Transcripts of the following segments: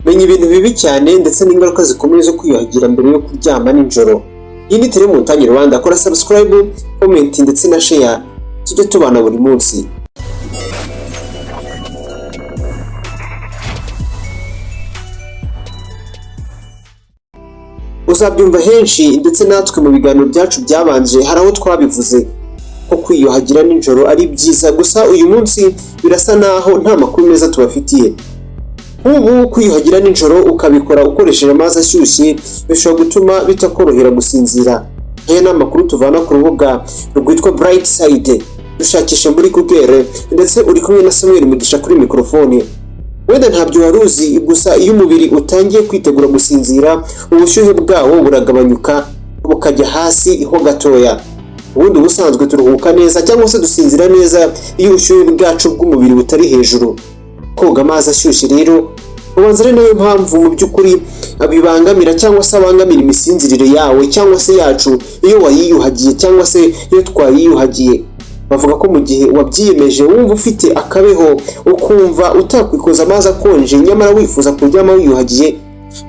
Menya ibintu bibi cyane ndetse n'ingaruka zikomeye zo kwiyuhagira mbere yo kuryama nijoro. Iyi ni Telemontagne Rwanda, kora subscribe, comment ndetse na share, tujye tubana buri munsi. Uzabyumva henshi, ndetse natwe mu biganiro byacu byabanje hari aho twabivuze ko kwiyuhagira nijoro ari byiza. Gusa uyu munsi birasa naho nta makuru meza tubafitiye. Nk'ubu kwiyuhagira nijoro ukabikora ukoresheje amazi ashyushye bishobora gutuma bitakorohera gusinzira. Aya ni amakuru tuvana ku rubuga rwitwa Bright Side, dushakisha muri Google, ndetse uri kumwe na Samuel Mugisha kuri mikorofone. Wenda ntabyo wari uzi, gusa iyo umubiri utangiye kwitegura gusinzira, ubushyuhe bwawo buragabanyuka bukajya hasi ho gatoya. Ubundi ubusanzwe turuhuka neza cyangwa se dusinzira neza iyo ubushyuhe bwacu bw'umubiri butari hejuru. Koga amazi ashyushye rero ubanza ari nayo mpamvu mu by'ukuri bibangamira cyangwa se abangamira imisinzirire yawe cyangwa se yacu iyo wayiyuhagiye cyangwa se iyo twayiyuhagiye. Bavuga ko mu gihe wabyiyemeje wumva ufite akabeho, ukumva utakwikoza amazi akonje nyamara wifuza kuryama wiyuhagiye,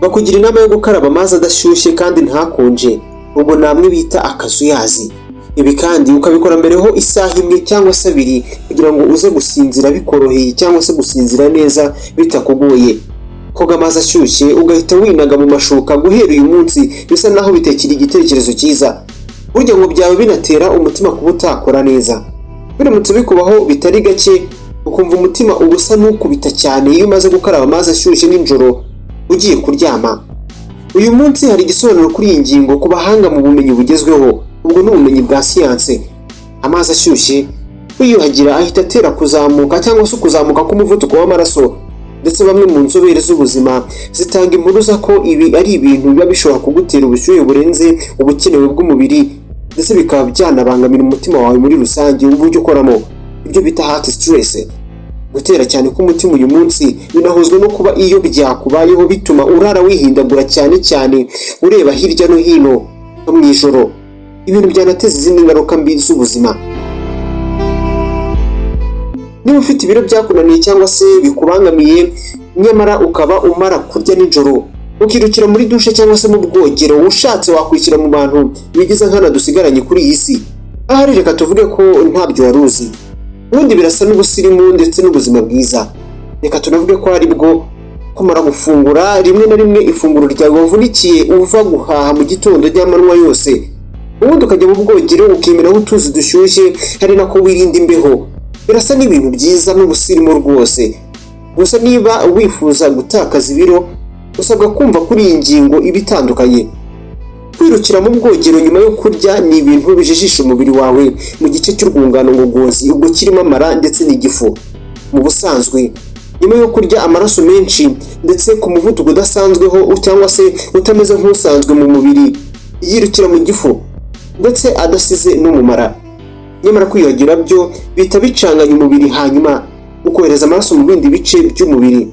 bakugira inama yo gukaraba amazi adashyushye kandi ntakonje, ubwo namwe bita akazuyazi. Ibi kandi ukabikora mbere ho isaha imwe cyangwa se abiri kugira ngo uze gusinzira bikoroheye cyangwa se gusinzira neza bitakugoye. Koga amazi ashyushye ugahita winaga mu mashuka guhera uyu munsi bisa naho bitekera igitekerezo cyiza. Burya ngo byaba binatera umutima kuba utakora neza. Biramutse bikubaho bitari gake ukumva umutima uba usa n'ukubita cyane iyo umaze gukaraba amazi ashyushye nijoro ugiye kuryama. Uyu munsi hari igisobanuro kuri iyi ngingo ku bahanga mu bumenyi bugezweho, ubwo ni ubumenyi bwa siyanse. Amazi ashyushye kwiyuhagira ahita atera kuzamuka cyangwa se kuzamuka k'umuvuduko w'amaraso, ndetse bamwe mu nzobere z'ubuzima zitanga impuruza ko ibi ari ibintu biba bishobora kugutera ubushyuhe burenze ubukenewe bw'umubiri, ndetse bikaba byanabangamira umutima wawe muri rusange, uburyo ukoramo, ibyo bita heart stress. Gutera cyane k'umutima uyu munsi binahuzwa no kuba iyo byakubayeho bituma urara wihindagura cyane cyane ureba hirya no hino no mu ijoro, ibintu byanateza izindi ngaruka mbi z'ubuzima. Niba ufite ibiro byakunaniye cyangwa se bikubangamiye, nyamara ukaba umara kurya nijoro ukirukira muri dushe cyangwa se mu bwogero, ushatse wakwishyira mu bantu bigize nkana dusigaranye kuri iyi si. Ahari reka tuvuge ko ntabyo wari uzi. Ubundi birasa n'ubusirimu ndetse n'ubuzima bwiza. Reka tunavuge ko ari bwo kumara gufungura rimwe na rimwe ifunguro ryawe wavunikiye uva guhaha mu gitondo ry'amanywa yose, ubundi ukajya mu bwogero ukimeraho utuzi dushyushye, ari nako wirinda imbeho. Birasa n'ibintu byiza n'ubusirimu rwose. Gusa niba wifuza gutakaza ibiro, usabwa kumva kuri iyi ngingo iba itandukanye. Kwirukira mu bwogero nyuma yo kurya ni ibintu bijijisha umubiri wawe mu gice cy'urwungano ngogozi, ubwo kirimo amara ndetse n'igifu. Mu busanzwe nyuma yo kurya, amaraso menshi ndetse ku muvuduko udasanzweho cyangwa se utameze nk'usanzwe mu mubiri yirukira mu gifu ndetse adasize no mu mara. Nyamara kwiyuhagira byo bihita bicanganya umubiri, hanyuma ukohereza amaraso mu bindi bice by'umubiri.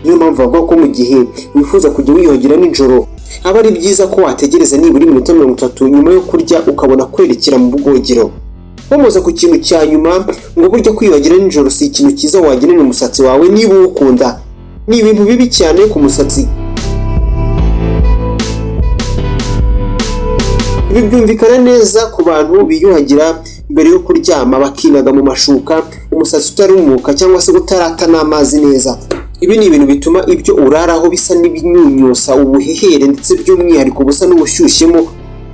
Niyo mpamvu bavuga ko mu gihe wifuza kujya wiyuhagira nijoro, aba ari byiza ko wategereza nibura iminota 30 nyuma yo kurya, ukabona kwerekera mu bwogero. Nkomoza ku kintu cya nyuma, ngo burya kwiyuhagira nijoro si ikintu cyiza wagenera umusatsi wawe niba uwukunda. Ni ibintu bibi cyane ku musatsi. Ibi byumvikana neza ku bantu biyuhagira mbere yo kuryama bakinaga mu mashuka umusatsi utarumuka cyangwa se utarata n'amazi neza. Ibi ni ibintu bituma ibyo uraraho bisa n'ibinyunyusa ubuhehere, ndetse by'umwihariko busa n'ubushyushyemo,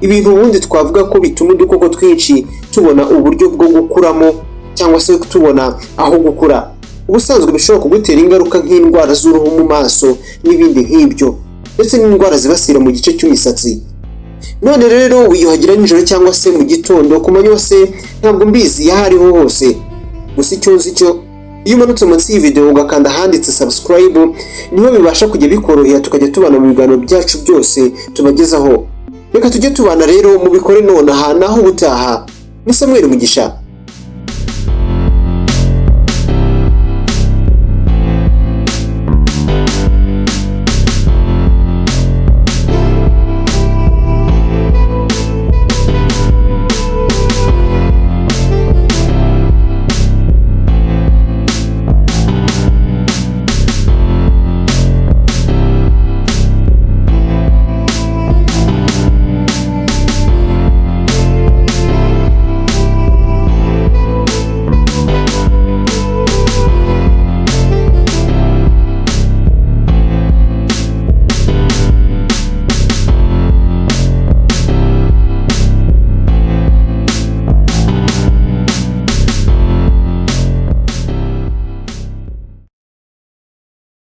ibintu ubundi twavuga ko bituma udukoko twinshi tubona uburyo bwo gukuramo cyangwa se tubona aho gukura. Ubusanzwe bishobora kugutera ingaruka nk'indwara z'uruhu mu maso n'ibindi nk'ibyo, ndetse n'indwara zibasira mu gice cy'imisatsi. None rero wiyuhagira nijoro cyangwa se mu gitondo, ku manywa se, ntabwo mbizi aho ariho hose. Gusa icyo nzi cyo, iyo umanutse munsi y'iyi video ugakanda ahanditse subscribe, niho bibasha kujya bikorohera, tukajya tubana mu biganiro byacu byose tubagezaho. Reka tujye tubana rero, mubikore nonaha, naho ubutaha ni Samuel Mugisha.